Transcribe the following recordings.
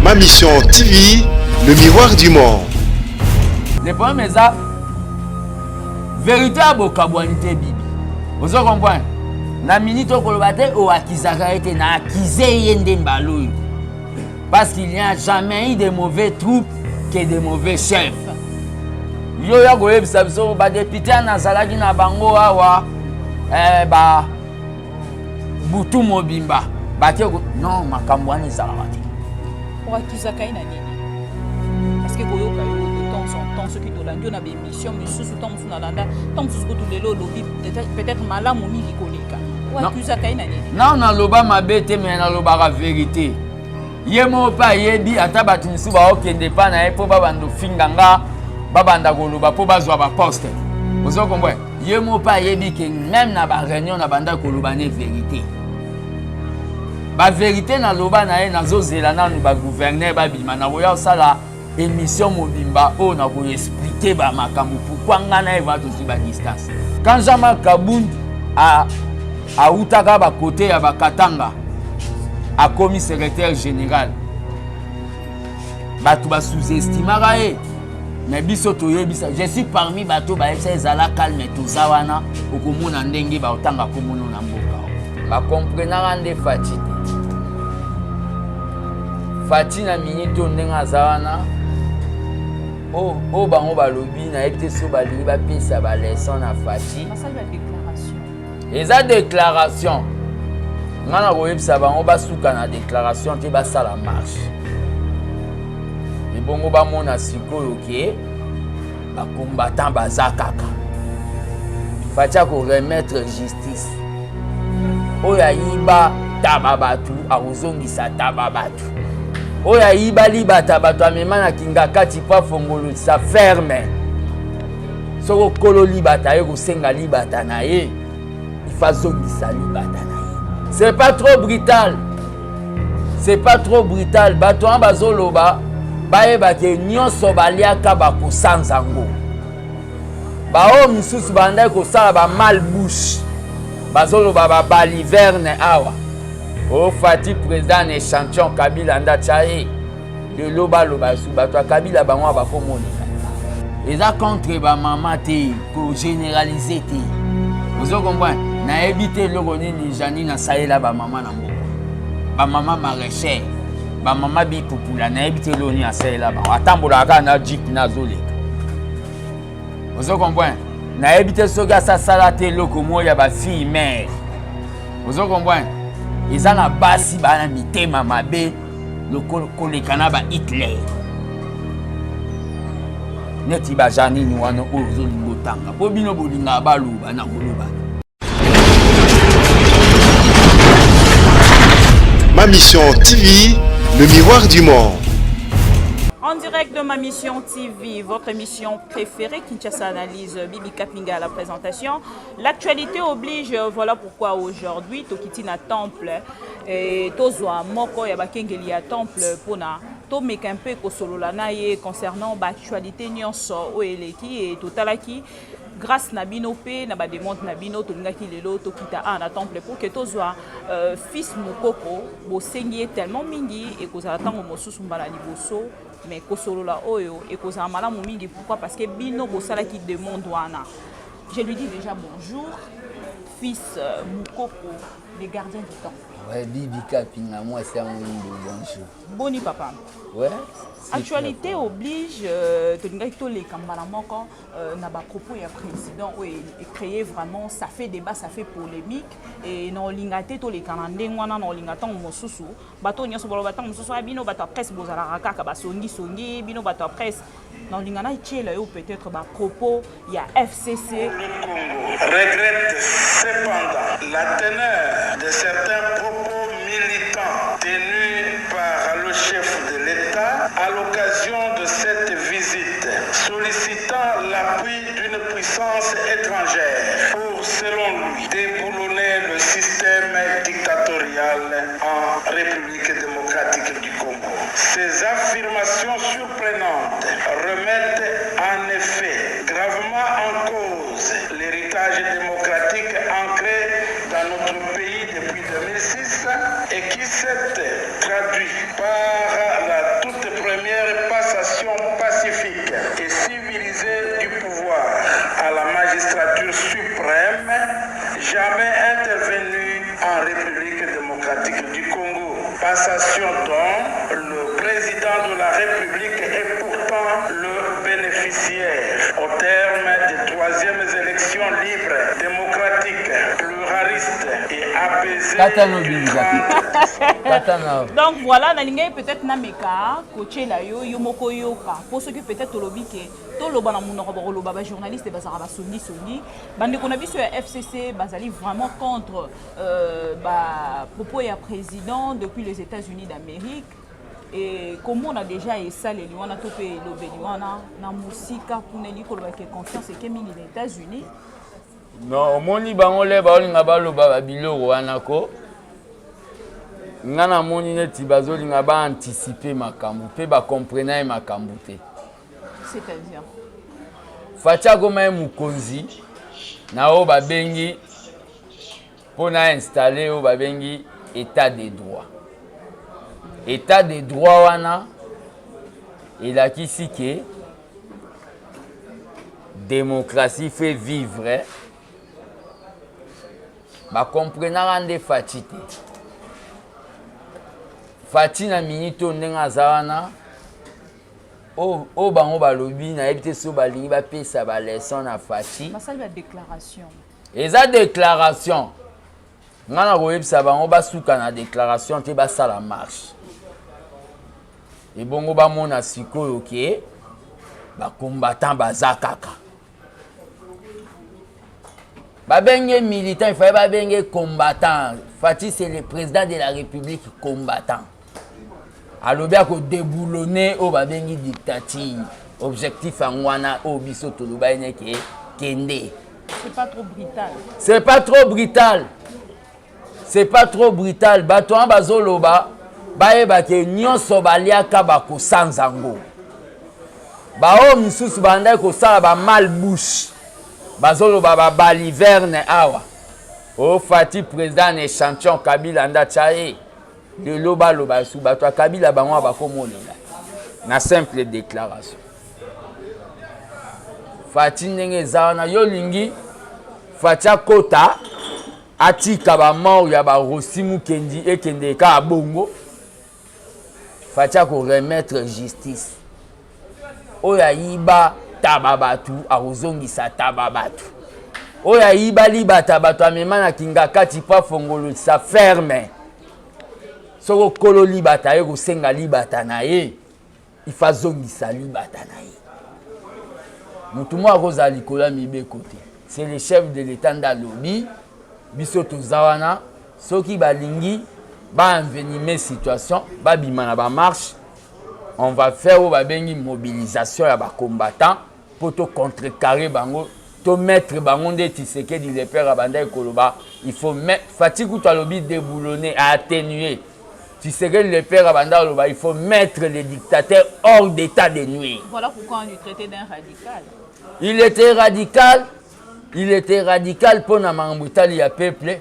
Ma Mission TV, le miroir du monde. Le problème eza vérité ya bokabwani te bibi. Ozo comprendre? Na minute okoloba te oakizaka ye te na akize ye nde mbala oyo. Parce qu'il n'y a jamais eu de mauvais troupes que de mauvais chefs. Yo ya koyebisa biso ba député nazalaki na bango awa eh, ba butu mobimba bake non makambo wana ezalaka te. Oakizaka ye na nini? Parce que koyoka yo de temps en temps soki tolandi yo na baémission misusu ntango mosusu nalanda ntango mosusu kutu lelo olobi peut-être malamu mingi koleka. Oakizaka ye na nini? Non, naloba mabe te mais nalobaka vérité. Ye moko mpe ayebi ata bato mosusu baokende epa na ye mpo babanda ofinga nga babanda koloba mpo bazwa baposte. Ozo comprendre? Ye moko mpe ayebi ke même na baréunion na banda koloba ne vérité. Baverité naloba na ye nazozela nanu bagouverneur babima nakoya kosala émission mobimba oyo nakoexplike bamakambo pourquoi ngai na ye va tozwi badistance. Quand Jean-Marc Kabund autaka bakote ya bakatanga akomi secrétaire général, bato basous-estimaka ye mais biso toyebisa, je suis parmi bato bayebisa ezala calme toza wana okomona ndenge baotanga komono na mboka. Bakomprenaka nde Fatshi te. Fatshi na minute oyo ndenge aza wana oyo bango balobi nayebi te so balingi bapesa baleson na Fatshi. Eza déclaration. Nga na koyebisa bango basuka na déclaration te basala marche. Ebongo bamona sikoyo ke bacombattant baza kaka. Fatshi akoremettre justice. Oyo ayiba taba bato akozongisa taba bato. Oyo ayiba libata bato amema na kingakati po afongolisa ferme. Soki okolo libata ye kosenga libata na ye, il faut azongisa libata na ye. C'est pas trop brutal. C'est pas trop brutal. Bato wana bazoloba bayeba ke nyonso baliaka bakosanza ngo. Baoyo misusu bandaki kosala ba mal bouche bazoloba ba baliverne awa. O Fati président na échantillon Kabila ndatya ye. Lelo baloba su bato ya Kabila bango bakomonela. Eza contre ba mama te, ko généraliser te. Ozo comprendre? Nayebi te eloko nini Janine asalela ba mama na mboka. Ba mama maraîchère, ba mama bipupula, nayebi te eloko nini asalela bango. Atambolaka kaka na jeep na azoleka. Ozo comprendre? Nayebi te soki asasala te eloko moko ya ba fille mère. Ozo comprendre? Eza na basi bana mitema mabe lokolo koleka na ba Hitler. Neti ba Janine wana oyo ozolinga otanga po bino bolingaka baloba na koloba. Ma Mission TV, le miroir du monde. En direct de Ma Mission TV, votre émission préférée, Kinshasa Analyse, Bibi Kapinga à la présentation. L'actualité oblige, voilà pourquoi aujourd'hui, tokiti na temple, et tozwa moko ya bakengeli ya temple pona tomeka mpe kosolola na ye concernant baactualité nyonso oyo eleki e totalaki grâce na bino mpe na bademande na bino tolingaki lelo tokita awa na temple pour que tozwa fils Mukoko. Bosengi ye tellement mingi, ekozala ntango mosusu mbala liboso mais kosolola oyo ekozala malamu mingi. Pourquoi? Parce que bino bosalaki demande wana. Je lui dis déjà bonjour, fils Mukoko, le gardien du temple. Ouais, Bibi Kapinga, moi c'est un bonjour. Boni papa. Ouais. Actualité oblige, tolingaki toleka mbala moko na bapropos ya président oyo créé vraiment, ça fait débat, ça fait polémique et na olinga te toleka na ndenge wana. Na olinga ntango mosusu bato nyonso baloba ntango mosusu aya bino bato ya presse bozalaka kaka basongisongi bino bato ya presse. Na olinga na etiela yo peut-être bapropos ya FCC. Congo regrette cependant la teneur de certains propos militants tenus par le chef de l'État à l'occasion de cette visite, sollicitant l'appui d'une puissance étrangère pour, selon lui, déboulonner le système dictatorial en République démocratique du Congo. Ces affirmations surprenantes remettent en effet gravement en cause l'héritage démocratique ancré dans notre pays depuis 2006 et qui s'est traduit par la magistrature suprême jamais intervenue en République démocratique du Congo. Passation dont le président de la République est pourtant le bénéficiaire. Au terme des troisièmes élections libres, démocratiques, pluralistes et apaisées. Donc voilà, nalingai peut-être nameka kotiela yo yo moko yoka mpo soki peut-être tolobi ke toloba na monoko, bakoloba bajournaliste bazalaka basongisongi. Bandeko na biso ya FCC bazali vraiment contre bapropos ya président depuis les États-Unis d'Amérique. E komona déjà esaleli wana to mpe elobeli wana na mosika kuna, elingi koloba ke confiance eke mingi na États-Unis. Non, omoni, bango le baolinga baloba babiloko wana ko nga namoni neti bazolinga baanticipe makambo mpe bakomprena ye makambo te. C'est-à-dire? Fatshi akoma ye mokonzi na oyo babengi mpo na installe oyo babengi état de droit. État de droit wana elakisi ke démocratie fait vivre. Bakomprenaka nde Fatshi te. Fatshi na minute oyo ndenge aza wana, oyo bango balobi, nayebi te so balingi bapesa baleçon na Fatshi. Basali badéclaration. Eza déclaration. Nga na koyebisa bango basuka na déclaration te, basala marche ebongo bamona sikoyo ke bacombattant baza kaka. Babenge militant, il fallait babenge combattant. Fatshi, c'est le président de la République combattant. Alobi akodéboulonner oyo babengi dictature. Objectif yango wana oyo biso toloba ye neke kende. C'est pas trop brutal? C'est pas trop brutal, c'est pas trop brutal. Bato wana bazoloba, bayebake nyonso baliaka bakosanza yango. Baoyo misusu bandaki kosala bamal bouche, bazoloba babaliverne awa o Fatshi président na échantillon Kabila nde atya ye. Lelo baloba su bato ya Kabila, bango awa bakomonela na simple déclaration. Fatshi ndenge eza wana, yo olingi Fatshi akota atika bamort ya baRossy Mukendi ekende kaka bongo? Fatshi akoremettre justice. Oyo ayiba taba bato akozongisa taba bato. Oyo ayiba libata bato amema na kinga kati mpo afongolisa ferme, soki okolo libata ye kosenga libata na ye, ifa azongisa libata na ye. Motu moko akozala likolo ya mibeko te. C'est le chef de l'État nde alobi. Biso toza wana, soki balingi baenvenimer situation, babima na bamarche. On va faire oyo babengi mobilisation ya bacombattant mpo tocontrecarrer bango, tomettre bango nde Tshisekedi le père abandaki koloba. Il faut Fatshi kutu alobi déboulonner, atténuer. Tshisekedi le père abanda koloba il faut mettre les dictateurs hors d'état de nuire. Voilà pourquoi on lui traitait d'un radical. Il était radical, il était radical mpo na makambo etali ya peuple.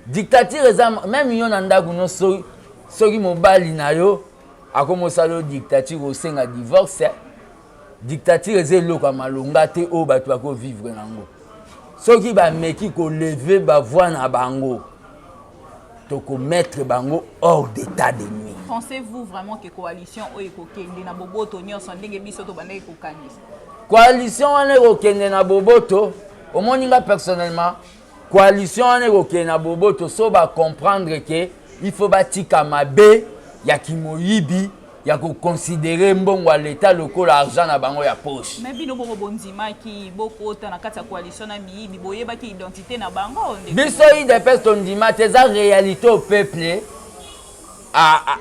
Dictature eza même yo na ndako no, soki mobali na yo akomosala yo dictature, osenga divorce. Dictature eza eloko ya malonga te oyo bato bakovivre nango. Soki bameki kolever bavoix na bango, tokomettre bango hors d'état de nuire. Pensez-vous vraiment que coalition oyo ekokende na boboto nyonso ndenge biso tobandaki kokanisa? Coalition wana ekokende na boboto. Omoni, nga personnellement, coalition wana ekokende na boboto so bacomprendre ke il faut batika mabe ya kimoyibi ya koconsidérer mbongo ya leta lokola argent na bango ya poche. Mais bino boko bondimaki bokota na kati ya coalition na miyibi, boyebaki identité na bango. Biso UDPS tondima te. Eza réalité au peuple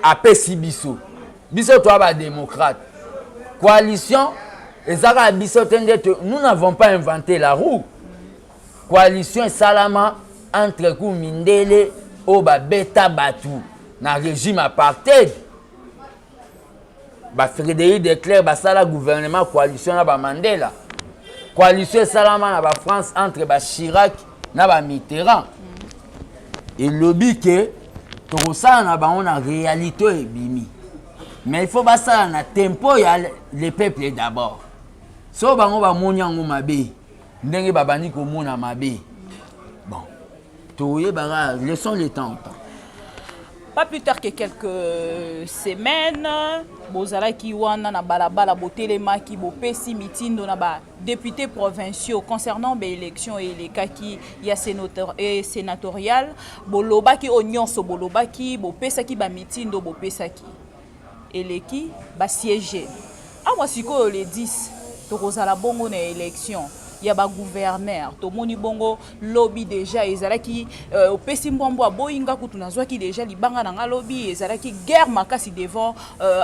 apesi biso. Biso toa badémocrate. Coalition eza kaka biso te nde, nous n'avons pas inventé la roue. Coalition esalama entre ku mindele oyo babeta bato na régime apartheid, baFrédéric de Klerk basala gouvernement coalition na baMandela. Coalition esalama na bafrance entre baChirac na baMitterrand. Elobi ke tokosala na bango na réalité oyo ebimi, mais il faut basala na tempo ya le peuple d'abord. So bango bamoni yango mabe. Ndenge babandi komona mabe. Bon, toyebaka, laissons le temps au temps. Pas plus tard que quelques semaines, bozalaki wana na balabala, botelemaki, bopesi mitindo na ba députés provinciaux concernant ba élection elekaki ya sénatorial. Bolobaki oyo nyonso bolobaki, bopesaki ba mitindo, bopesaki. Eleki, basiége. Awa sikoyo le 10 tokozala bongo na élection ya bagouverneur. Tomoni bongo lobi déjà ezalaki opesi mbwambwa, aboyi. Nga kutu nazwaki déjà libanga na nga. Lobi ezalaki guerre makasi devant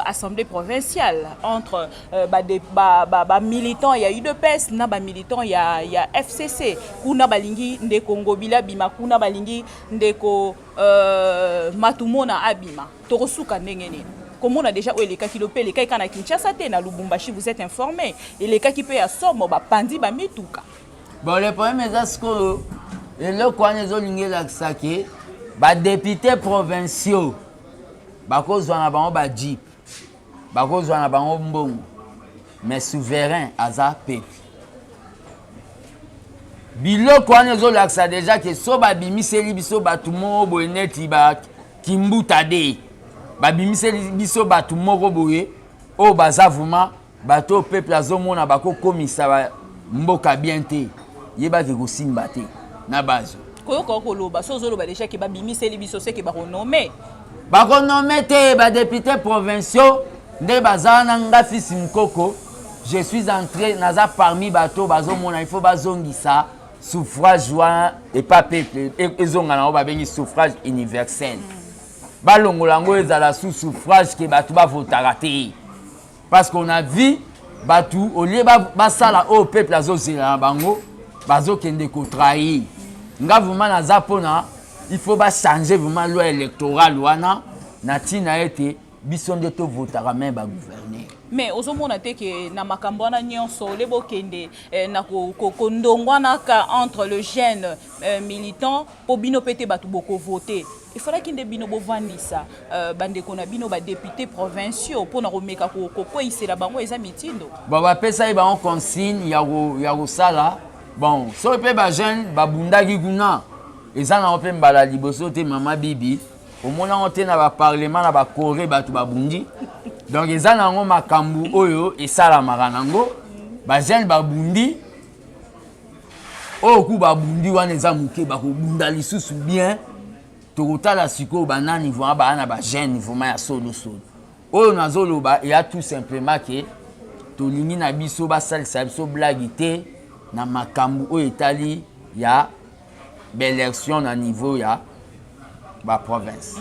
assemblée provinciale entre bamilitant ba, ba, ba ya UDPS na bamilitant ya FCC. Kuna balingi ndeko Ngobila abima, kuna balingi ndeko Matumona abima. Tokosuka ndenge nini, komona déjà oyo elekaki lo mpe elekaki kaka na Kinshasa te, na Lubumbashi, vous êtes informé, elekaki mpe ya somo, bapandi bamituka? Bon, le problème eza sikoyo, eloko wana ezolinga elakisa ke badéputé provinciaux bakozwa na bango bajeep, bakozwa na bango mbongo, mais souverain aza peuple. Biloko wana ezolakisa déjà ke so babimiseli biso bato moko boye neti bakimbuta de, babimiseli biso bato moko boye oyo baza vraiment bato oyo peuple azomona bakokomisa mboka bien te, yebaki kosimba te na base. Koyoka koloba so ozoloba déjà ke babimiseli biso, seke bakonome. Bakonome te. Badéputé provinciaux nde baza wana. Nga fils Mokoko, je suis entré, naza parmi bato bazomona il faut bazongisa suffrage wana epa peuple, ezonga nango babengi suffrage universel. Balongola yango, ezala sous suffrage ke bato bavotaka te, parce qu'on a vu bato au lieu basala oyo peuple azozela na bango, bazokende kotrahir. Nga vraiment naza mpona il faut bachanger vraiment loi électorale wana na ntina ete biso nde tovotaka me bagouverneur. Mais ozomona te ke na makambo wana nyonso ole bokende na kondongwanaka entre le jeune militant, mpo bino mpe te bato bokovote, efalaki nde bino bovandisa bandeko na bino badéputé provinciaux mpona komeka kokweyisela bango eza mitindo? Bon, bapesaki bango consigne ya kosala. Bon, soki mpe bajeune babundaki kuna, eza nango mpe mbala liboso te. Mama Bibi, omonango te na baparlement na bacorée bato babundi. Donc eza nango makambo oyo esalamaka nango. Bajeune babundi, oyo ku babundi wana eza moke, bakobunda lisusu bien. Tokotala sikoyo banani vraiment baa na bajeune vraiment ya solosolo. Oyo nazoloba eya tout simplement ke tolingi na biso basalisa biso blague te na makambo oyo etali ya baélection na niveau ya baprovince.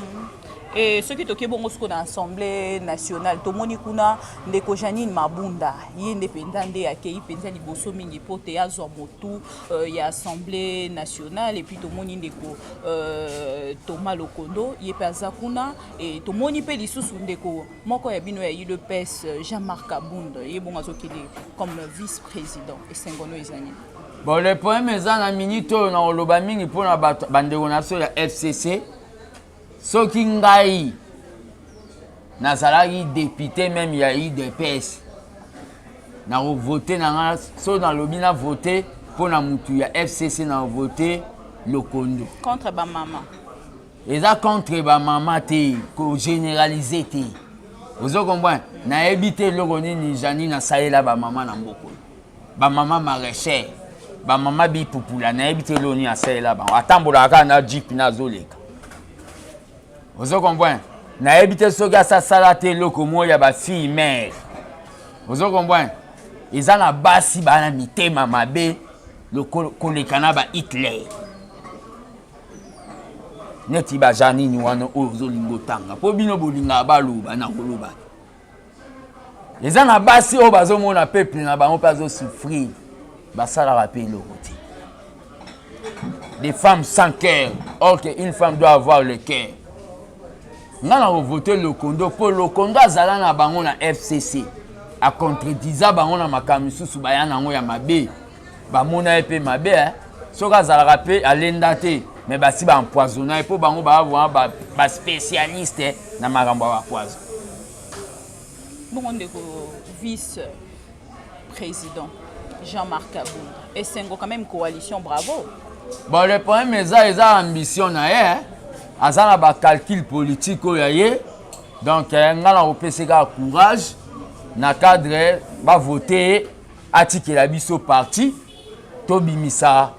E soki toke bongo sikoyo na Assemblée nationale, tomoni kuna ndeko Janine Mabunda, ye nde mpenza nde akei mpenza liboso mingi mpo te azwa motu ya Assemblée nationale. Et puis tomoni ndeko Thomas Lokondo, ye mpe aza kuna. E tomoni mpe lisusu ndeko moko ya bino ya UDPS, Jean-Marc Kabund, ye bongo azokende comme vice président. Esengono eza nini? Bon, le problème eza na minute oyo na koloba mingi mpona bandeko na biso ya FCC. Soki ngai nazalaki député même ya UDPS, nakovote na nga. So nalobi na vote mpo na mutu ya FCC, na vote Lokondo. Contre bamama? Eza contre bamama te, kogénéraliser te, ozo comprendre. Nayebi te eloko nini Janine asalela bamama na mboka oyo, bamama maraîchère, bamama bipupula. Nayebi te eloko nini asalela bango. Atambolaka kaka na jeep na azoleka, ozo comprendre. Nayebi te soki asasala te eloko moko ya bafille mère, ozo comprendre. Eza na basi baa na mitema mabe koleka na ba Hitler, neti bajanini wana oyo ozolinga otanga mpo bino bolingaka baloba na koloba. Eza na basi oyo bazomona peuple na bango mpe azosouffrir, basalaka mpe eloko te. Des femmes sans cœur, or que une femme doit avoir le cœur. Nga na kovote Lokondo mpo Lokondo azala na bango na FCC, acontredisa bango na makambo misusu baya nango ya mabe, bamona ye mpe mabe, eh. Soki azalaka mpe alenda te, mais basi baempoisonna ye mpo bango baa vraiment baspécialiste na makambo ya bapoison. Bongo ndeko vice président? Jean-Marc Kabund. Esengo quand même coalition, bravo. Bon, le problème eza ambition na ye, aza na bacalcul politique oyo ya ye. Donc nga na kopesa kaka courage na cadre bavote ye, atikela biso parti, tobimisa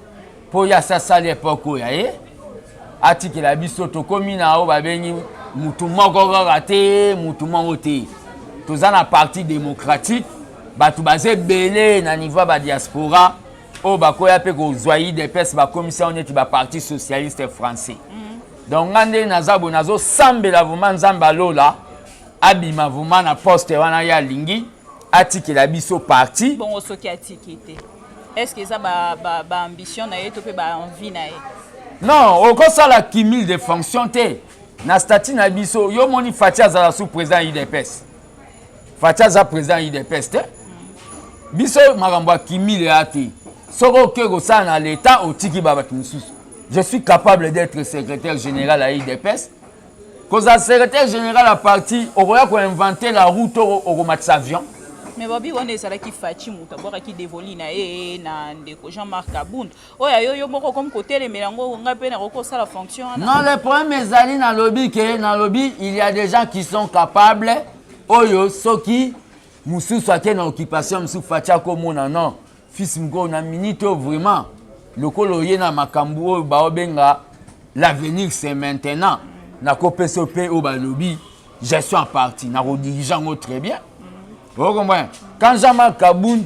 mpo ye asi asali époque oyo ya ye, atikela biso. Tokómi na oyo babengi mutu moko kaka te, mutu moko te. Toza na parti démocratique, bato baza ebele na niveau ya badiaspora oyo bakoya mpe kozwa UDPS, bakomisa yango neti baparti socialiste français. Donc nga nde naza boye, nazosambela vraiment Nzambe alola abima vraiment na poste wana ye alingi, atikela biso parti. Bongo soki atiki te, est ce que eza baambition na ye to mpe baenvie na ye? Non, okosala cumul de fonction te na statut na biso. Yo moni Fatshi azala sous président UDPS? Fatshi aza président UDPS te. Biso makambo ya cumul ya te. Soki oke kosala na l'État, otiki ba bato mosusu. Je suis capable d'être secrétaire général à UDPS. Kozala secrétaire général ya parti, okoya koinventer la route, okomatisa avion. Mais babi wana ezalaki Fatshi moto abwakaki dévolu na ye na ndeko Jean-Marc Kabund. Oyo ayo yo moko komi kotelemela yango, ngai mpe nakoki kosala fonction wana. Non, le problème ezali, nalobi ke nalobi, il y a des gens qui sont capables. Oyo soki mosusu ake na occupation mosusu, Fatshi akomona non, fils moko na minute oyo vraiment lokola oye na makambo oyo baobenga l'avenir, c'est maintenant, nakopesa mpe oyo balobi gestion ya parti, nakodirige yango très bien. Ocomprendre? Quand Jean-Marc Kabund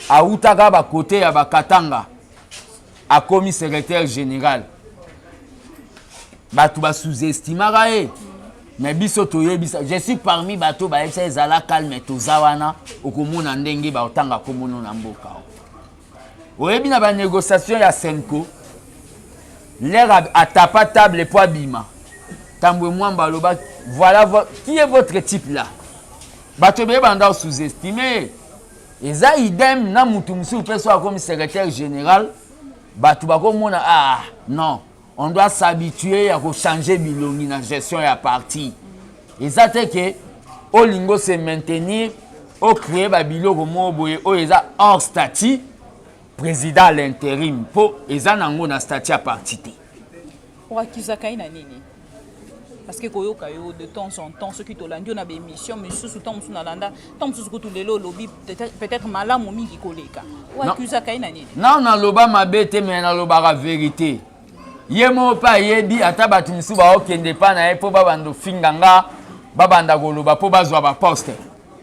awutaka bakote ya bakatanga, akomi secrétaire général, bato basous-estimaka ye. Mais biso toyebisa, je suis parmi bato bayebisa: ezala calme, toza wana, okomona ndenge baotanga komono na mboka. Oyebi na banégociation ya CENCO, l'heure atapa table po abima, Tambwe Mwamba aloba: "Voilà qui est votre type là." Bato ebele banda sous-estime. Eza idem na mutu mosusu mpe so akomi secrétaire général, bato bakomona: "Ah non, on doit s'habituer ya kochanger bilongi na gestion ya parti." Eza te ke olingi ose maintenir, ocréer babiloko moko boye oyo eza hors statut président à l'intérim, mpo eza nango na statut ya parti te. Oakizaka ye na nini? Parce que koyoka yo de temps en temps, soki tolandi yo na baémission misusu, ntango mosusu nalanda, ntango mosusu kutu lelo olobi peut-être malamu mingi koleka. Oakuzaka ye na nini? Non, naloba mabe te, mais nalobaka vérité. Ye moko mpe ayebi. Ata bato misusu baokende mpa na ye mpo babanda ofinga nga, babanda koloba mpo bazwa baposte.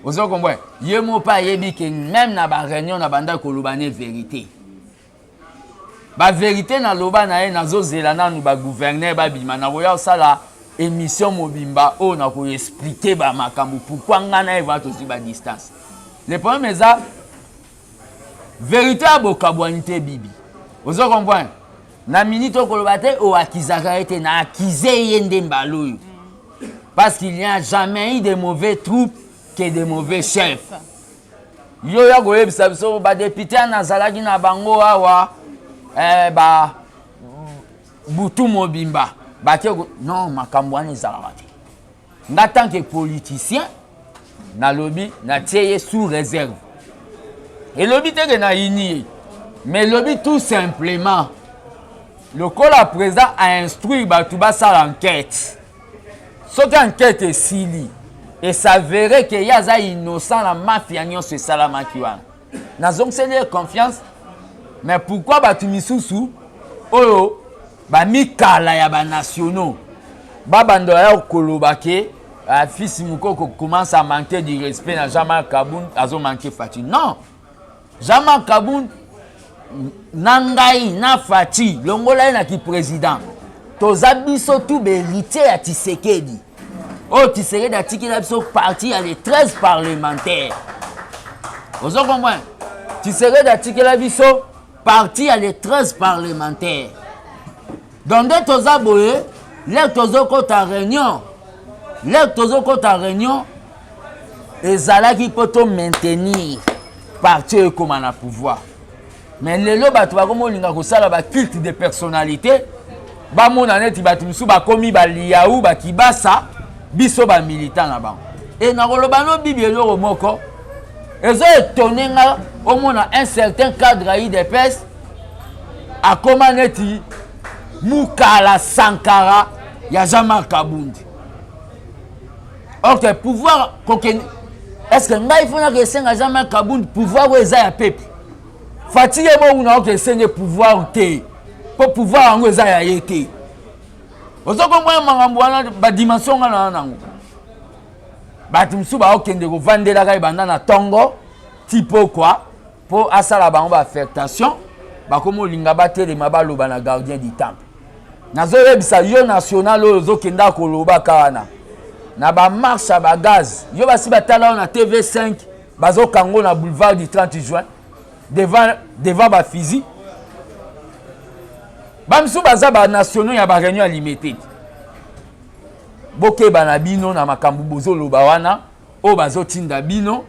Ozo comprendre? Ye moko mpe ayebi ke même na baréunion na banda koloba ne vérité, bavérité naloba na ye. Nazozela nanu bagouverneur babima, nakoya kosala émission mobimba oyo nakoexpliquer bamakambo pourquoi ngai na ye va tozwi badistance. Le problème eza vérité ya bokabwani te. Bibi, ozo comprendre? Na minute okoloba te, oakizaka ye te. Na akize ye nde mbala oyo parce qu'il n'y a jamais eu de mauvais troupes que de mauvais chefs. Yo ya koyebisa biso badéputé wana azalaki na bango awa, ba butu mobimba bake. Non, makambo wana ezalaka te. Nga tant que politicien, nalobi natie ye sous réserve. Elobi te ke nayini ye, mais elobi tout simplement lokola président ainstruire bato basala enquête. Soki enquête esili, esavere ke ye aza innocent na mafia nyonso esalamaki wana, nazongiseli ye confiance. Mais pourquoi bato misusu oyo bamikala ya banationaux babanda ya koloba ke fils Mukoko commence à manquer du respect na Jean-Marc Kabund, azomanquer Fatshi? Non, Jean-Marc Kabund na ngai na Fatshi, longola ye na ki président, toza biso tu bahéritier ya Tshisekedi. Oyo Tshisekedi atikela biso parti ya les 13 parlementaires. Ozo comprendre? Tshisekedi atikela biso parti ya les 13 parlementaires. Donc nde toza boye, l'heure tozokɔta réunion, l'heure tozokɔta réunion ezalaki mpo tomaintenir parti oyo ekóma na pouvoir. Mais lelo bato bakomi olinga kosala baculte de personnalité, bamona neti bato mosusu bakomi baliau bakibasa biso bamilitant na bango. E nakoloba no bibi eloko moko. Ezo étonner nga omona un certain cadre ya UDPS akoma neti mukala Sankara ya Jean-Marc Kabund. Ok, pouvoir kokende, est-ce que ngai fo naka esenga Jean-Marc Kabund pouvoir oyo eza ya peuple? Fatshi ye moko na oke esenge pouvoir te, mpo pouvoir yango eza ya ye te. Ozo komona makambo wana, badimension nga na nango. Bato mosusu baokende kovandelaka ye banda na ntongo ti pokwa mpo asala bango baaffectation, bakomi olinga batelema baloba na gardien du temple. Nazoyebisa yo national oyo ozokenda kolobaka wana na bamarche ya bagaz, yo basi batala yo na TV5, bazokango na boulevard du 30 juin devant bafusil. Bamisusu baza banationaux ya baréunion ya Limete. Bokeba na bino na makambo bozoloba wana oyo bazotinda bino,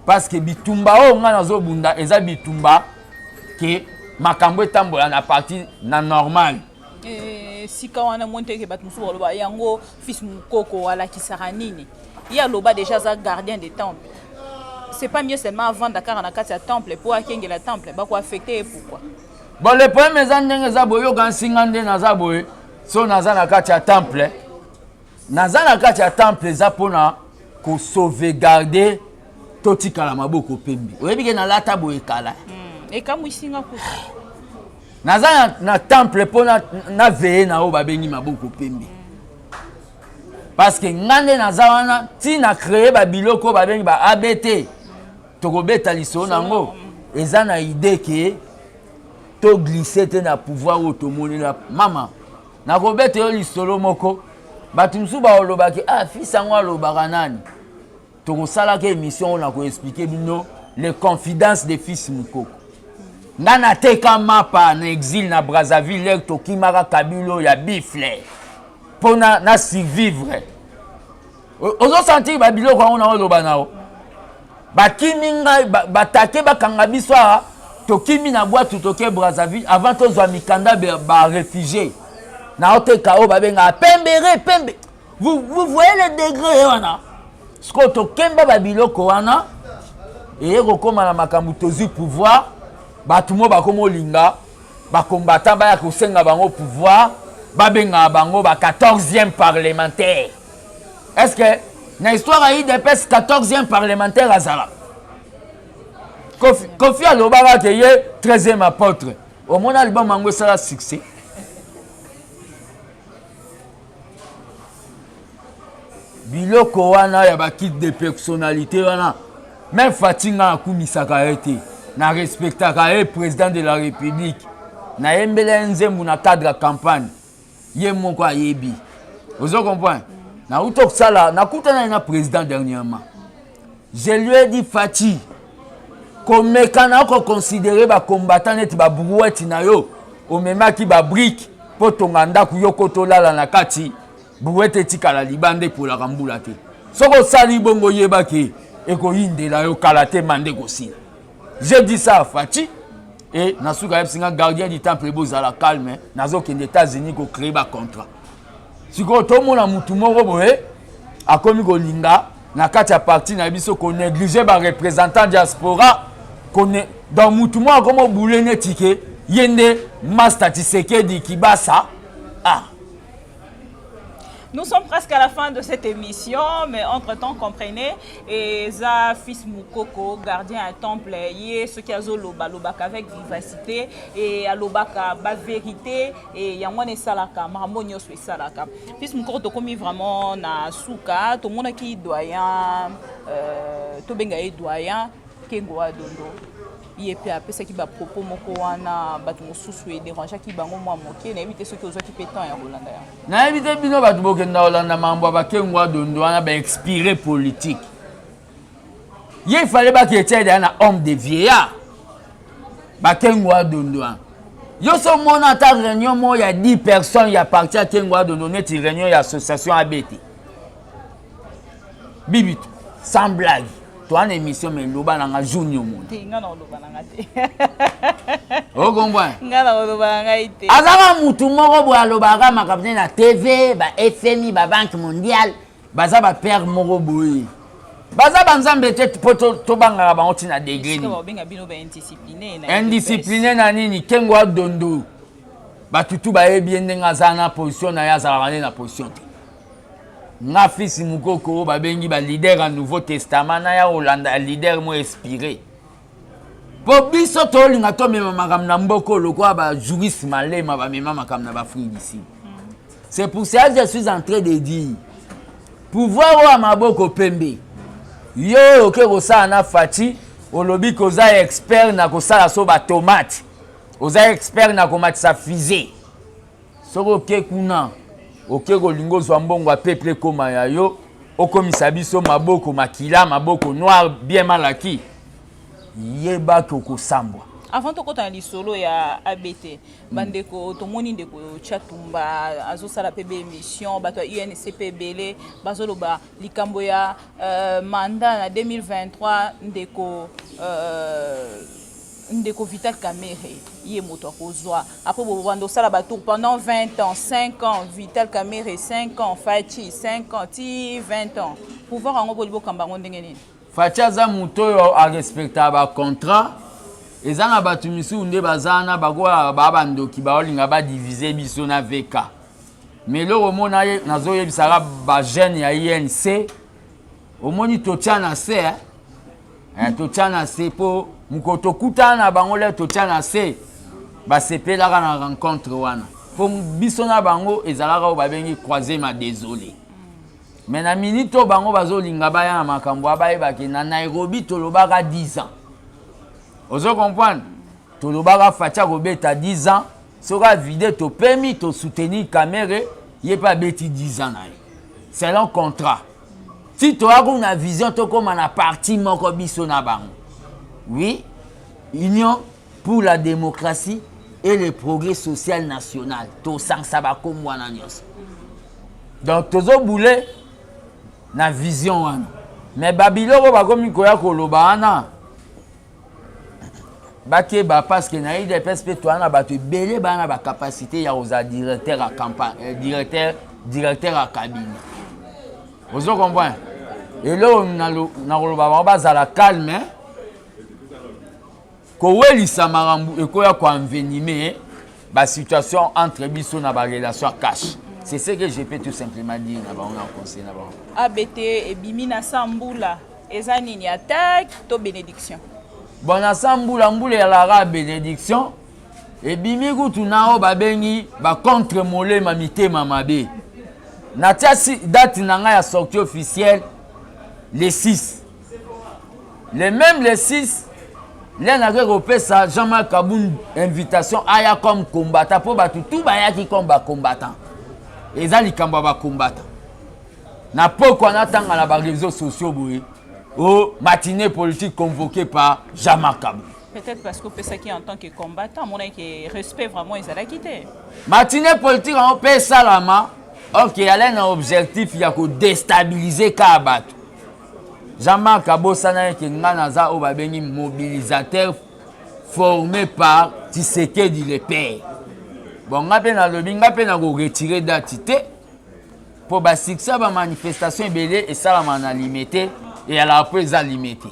parce que bitumba oyo nga nazobunda eza bitumba ke makambo etambola na parti na normal. Sika wana moni teke bato mosusu baloba yango fils Mukoko alakisaka nini? Ye aloba déjà aza gardien de temple, c'est pas mieux seulement avanda kaka na kati ya temple po akengela temple? Bakoaffecte ye pourquoi? Bon, le problème eza ndenge eza boye, yoka nsinga nde naza boye, so naza na kati ya temple, naza na kati ya temple eza mpona kosauvegarde totikala maboko pembe. Oyebi ke nalata boye kala. Ekamwisi nga kutu. Naza na temple mpo na veye na oyo babengi maboko pembe, parce que nga nde naza wana ntina créer babiloko oyo babengi ba ABT. Tokobeta lisolo nango, eza na idée ke toglisse te na pouvoir oyo tomonela. Mama, nakobeta yo lisolo moko, bato mosusu balobaki: ah, fils yango alobaka nani? Tokosalaka émission oyo na koexpliquer bino les confidences de fils Mukoko. Nga nateka mapa na exil na Brazzaville, lere tokimaka Kabila oyo ya bifle, mpo na survivre. Ozosentir babiloko yango na oloba na yo, bakimi ngai, batake, bakanga biso awa, tokimi na bwatu, toke Brazzaville. Avant tozwa mikanda baréfugié, naoteka oyo babengaka pembere pembe. Vous voyez le degré wana? Sikoyo tokemba babiloko wana, eye kokóma na makambo tozwi pouvoir, bato mo bakóma olinga bacombattant baya kosenga bango pouvoir, babengaka bango ba 14e parlementaire. Est ce que na histoire ya UDPS 14e parlementaire azala? Kofi alobaka ke ye 13e apôtre. Omona album yango esala succès. Biloko wana ya baculte de personnalité wana, même Fatshi, nga nakumisaka ye te, na respectaka ye, président de la République. Nayembela ye nzembo na cadre ya campagne, ye moko ayebi. Ozo comprendre? Nauti kosala, nakutana ye na président dernièrement, je lui ai dit: Fatshi, komeka na koconsidérer bacombattant neti babrouette na yo. Omemaki babriques mpo tonga ndako, yo ko tolala na kati, brouette etikala libanda, epolaka mbula te. Soki osali bongo, oyebaki ekoyindela yo kala te, mande ekosila. J'ai dit ça à Fatshi et nasuka ayebisi nga: gardien du temple, bozala calme, nazokende États-Unis kocréer bacontrat. Sikoyo tomona mutu moko boye akomi kolinga na kati ya parti na biso konéglige bareprésentant diaspora. Donc mutu moko akomi obule neti ke ye nde master Tshisekedi Kibasa, ah. Nous sommes presque à la fin de cette émission, mais entre-temps, comprenez, eza fils Mukoko, gardien à temple, ye ce qui azoloba, lobaka avec vivacité, et alobaka ba vérité, et yango esalaka, makambo nyonso esalaka. Fils Mukoko, tokomi vraiment na suka, tomonaki doyen, tobenga ye doyen Kengo wa Dondo, ye mpe apesaki bapropos moko wana, bato mosusu edérangeaki bango mwa moke. Nayebi te soki ozwaki mpe temps ya kolanda yango. Nayebi te, bino bato bokenda kolanda mambo ya bakengo ya Dondo wana, baexpiré politique. Ye ifale baketia deya na homme de vieillard. Bakengo ya Dondo wana, yo so omona ata réunion moko ya 10 personnes ya parti ya Kengo ya Dondo, neti réunion ya association ABT bibitu, sans blague, toa na émission, mais loba nanga jour omona. Te, nga na oloba nanga te. Okomprendre? Nga na oloba na ngai te. Azaka mutu moko boye alobaka makambo te na TV, ba FMI, babanque mondiale, baza bapère moko boye. Baza banzambe te mpo tobangaka bango ntina degré nini. Indiscipline na nini? Kengo adondo bato tu bayebi ye ndenge aza na position na ye, azalaka nde na position te. Nga fils Mukoko oyo babengi ba leader ya Nouveau Testament, naya kolanda ya leader mo inspiré mpo biso tolinga tomema makambo na mboka lokola ba juriste Malema bamema makambo na baAfrique du Sud. C'est pour cela que je suis en train de dire, pouvoir oyo ya maboko pembe, yo oyo oke kosala na Fatshi, olobi koza expert na kosala so batomate, oza expert na komatisa fusée. Soki oke kuna, oke kolinga ozwa mbongo ya peuple ekóma ya yo, okomisa biso maboko makila, maboko noir, bien mal acquis, yebaki okosambwa. Avant tokɔta na lisolo ya ABT, bandeko, tomoni ndeko Chatumba azosala mpe baémission, bato ya UNC mpe ebele bazoloba likambo ya mandat na 2023. Ndeko Vital Kamerhe, ye moto akozwa. Après bobanda osala batour pendant 20 ans, 5 ans Vital Kamerhe, 5 ans Fatshi, 5 ans, ti 20 ans. Pouvoir yango boli bokamba yango ndenge nini? Fatshi aza moto oyo arespectaka bacontrat. Eza na bato misusu nde baza wana, bakoyaka baa bandoki, baolinga badivise biso na VK. Mais eloko omona ye, nazoyebisaka bajeune ya UNC, omoni, totya na se, eh? Eh, totya na se mpo mokolo tokutana na bango, le totya na se, basepelaka na rencontre wana, mpo biso na bango ezalaka oyo babengi croisé ma désolé. Mais na minute oyo bango bazolinga baya na makambo ya bayebaki na Nairobi, tolobaka 10 ans, ozo comprendre? Tolobaka Fatshi akobeta 10 ans, soki avide, topemi, tosoutenir Kamerhe, ye mpe abeti 10 ans na ye selon contrat. Ti toya kuna vision, tokóma na parti moko biso na bango, oui, Union pour la démocratie et le progrès social national. Tosangisa bakombo wana nyonso, donc tozobule na vision wana. Mais babiloko bakomi koya koloba wana, bakeba, parce que na UDPS mpe toza na bato ebele baa na bacapacité ya kozala directeur ya campagne, directeur ya cabinet, ozo comprendre? Eloko nakoloba bango, bazala calme. Kowelisa makambo ekoya koenvenimer basituation entre biso na barelation ya cash. C'est ce que je peux tout simplement dire na bango, na conseil na bango. ABT ebimi na sa mbula, eza nini? Attaque to bénédiction? Bon, na sa mbula, mbula ezalaka bénédiction. Ebimi kutu na oyo babengi bacontre molema mitema mabe. Natia date na ngai ya sortie officielle le 6, le même le 6 nde nake kopesa Jean-Marc Kabund invitation aya comme combattant, mpo bato tu bayaki comme bacombattant. Eza likambo ya bacombattant. Na pokwa natanga na baréseaux sociaux boye o matinée politique convoquée par Jean-Marc Kabund. Peut-être parce que opesaki en tant que combattant, amonaki respect vraiment ezalaki te. Matinée politique yango mpe esalama, ok, ale na objectif ya kodéstabiliser kaka bato. Jean-Marc abosana eke ngai naza oyo babengi mobilisateur formé par Tshisekedi le père. Bon, ngai mpe nalobi, ngai mpe nakoretirer date te, mpo basuccès ya bamanifestation ebele esalama na Limete, eyalaka mpo eza Limete.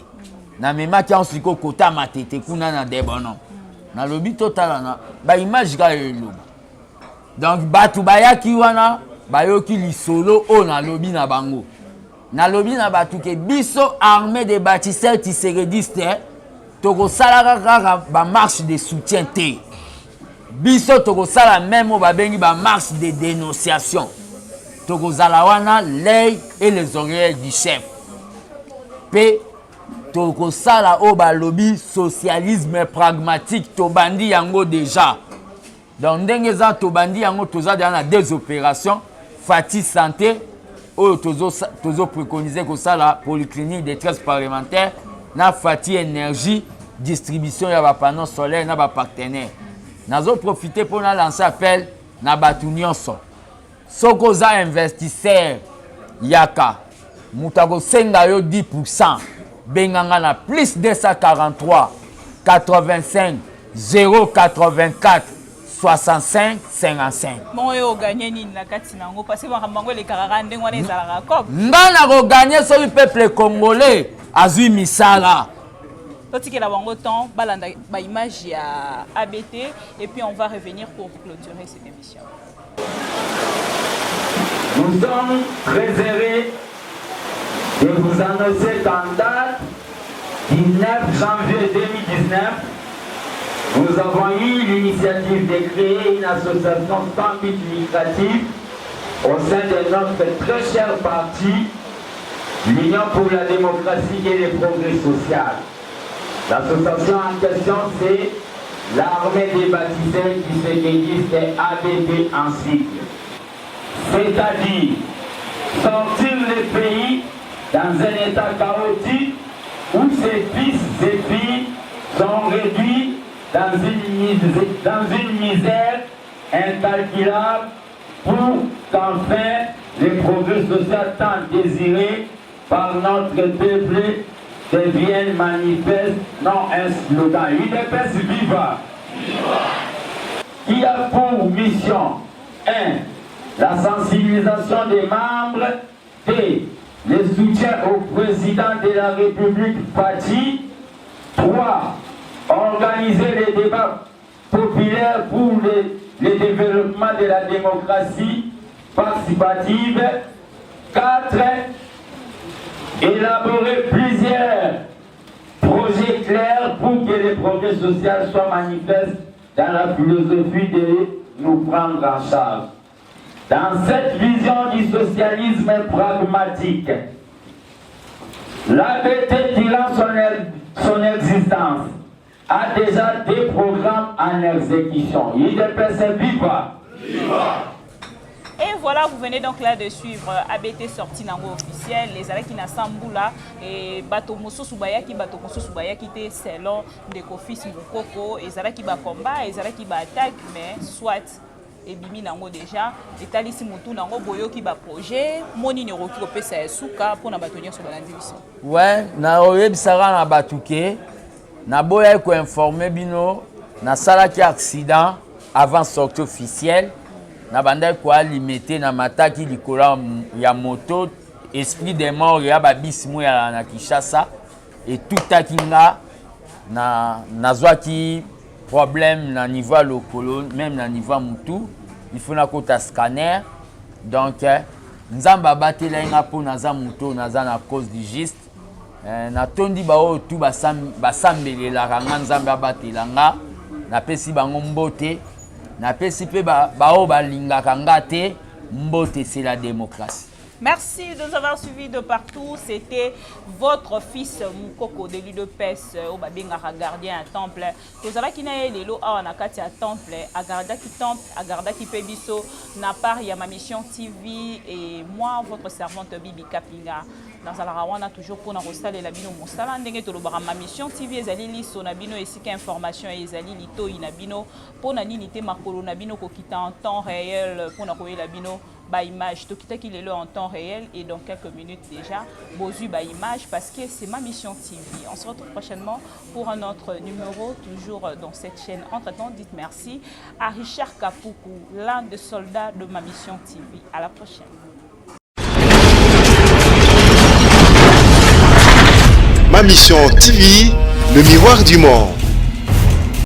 Namemaki yango sikoyo kota Matete kuna na Debono, nalobi totala na baimage kaka eloba. Donc bato bayaki wana, bayoki lisolo oyo nalobi na bango. Nalobi na bato ke biso armée de bâtisseurs tshisekediste, tokosalaka kaka bamarche de soutien te. Biso tokosala même oyo babengi bamarche de dénonciation. Tokozala wana l'œil et les oreilles du chef, mpe tokosala oyo balobi socialisme pragmatique. Tobandi yango déjà. Donc ndenge eza, tobandi yango, toza deja na deux opérations: Fatshi Santé oyo tozopréconiser kosala polyclinique de 13 parlementaire, na Fatshi Énergie, distribution ya bapanneau solaire na bapartenaire. Nazoprofite mpo na lancer appel na bato nyonso: soki oza investisseur, yaka. Moto akosenga yo 10, benganga na plus 243 85 084. 65 55. Bongo yo oganye nini na kati na yango? Parce que makambo yango elekaka kaka ndenge wana, ezalaka coop. Nga nakoganye soki peuple congolais azwi misala. Totikela bango temps balanda baimage ya ABT et puis on va revenir pour clôturer cette émission. Nous sommes très heureux de vous annoncer qu'en date du 9 janvier 2019, nous avons eu l'initiative de créer une association sans but lucratif au sein de notre très cher parti, l'Union pour la démocratie et le progrès social. L'association en question, c'est l'armée des bâtisseurs qui se déguise ABP en cycle. C'est-à-dire sortir le pays dans un état chaotique où ses fils et filles sont réduits dans une misère incalculable pour qu'enfin le progrès social tant désiré par notre peuple devienne manifeste, non un slogan. UDPS viva! Qui a pour mission 1. La sensibilisation des membres. 2. Le soutien au président de la République Fatshi. 3. Organiser les débats populaires pour le développement de la démocratie participative. 4. Élaborer plusieurs projets clairs pour que le progrès social soit manifeste dans la philosophie de nous prendre en charge. Dans cette vision du socialisme pragmatique, l'ABT durant son existence a déjà des programmes en exécution. UDPS viva! Et voilà, vous venez donc là de suivre ABT sorti nango officiel, ezalaki na Sambula et bato mosusu bayaki, bato mosusu bayaki te selon ndeko fils Mukoko, ezalaki ba combat, ezalaki ba attaque, mais soit ebimi nango déjà, etalisi mutu nango, boyoki ba projet, moni nini okoki kopesa ya suka mpona bato nyonso balandi biso? Ouais, naoyebisaka na bato ke naboyaki koinformer bino, nasalaki accident avant sortie officielle. Nabandaki koalime te, namataki likolo ya moto, esprit de mort ya babisi mo ya na Kinshasa etutaki nga na nazwaki problème na niveau ya lokolo, même na niveau ya mutu, il faut nakota scanner. Donc Nzambe abatelaki nga mpo naza moto oyo naza na cause du juste. Natondi baoyo tu basambelelaka nga, Nzambe abatela nga. Napesi bango mbote, napesi mpe baoyo balingaka nga te mbote. C'est la démocratie. Merci de nous avoir suivis de partout. C'était votre fils Mukoko de l'UDPS, oyo babengaka gardien ya temple. Tozalaki na ye lelo awa na kati ya temple, agardaki temple, agardaki mpe biso na part ya Ma Mission TV et moi, votre servante Bibi Kapinga. Nazalaka wana toujours mpona kosalela bino mosala. Ndenge tolobaka, Ma Mission TV ezali liso na bino esika information ezali, litoi na bino mpona nini te, makolo na bino kokita en temps réel mpona koyela bino baimage. Tokitaki lelo en temps réel et dans quelques minutes déjà bozwi baimage parce que c'est Ma Mission TV. On se retrouve prochainement pour un autre numéro, toujours dans cette chaîne. Entre temps, dites merci à Richard Kapuku, l'un des soldats de Ma Mission TV. À la prochaine. Ma Mission TV, le miroir du monde.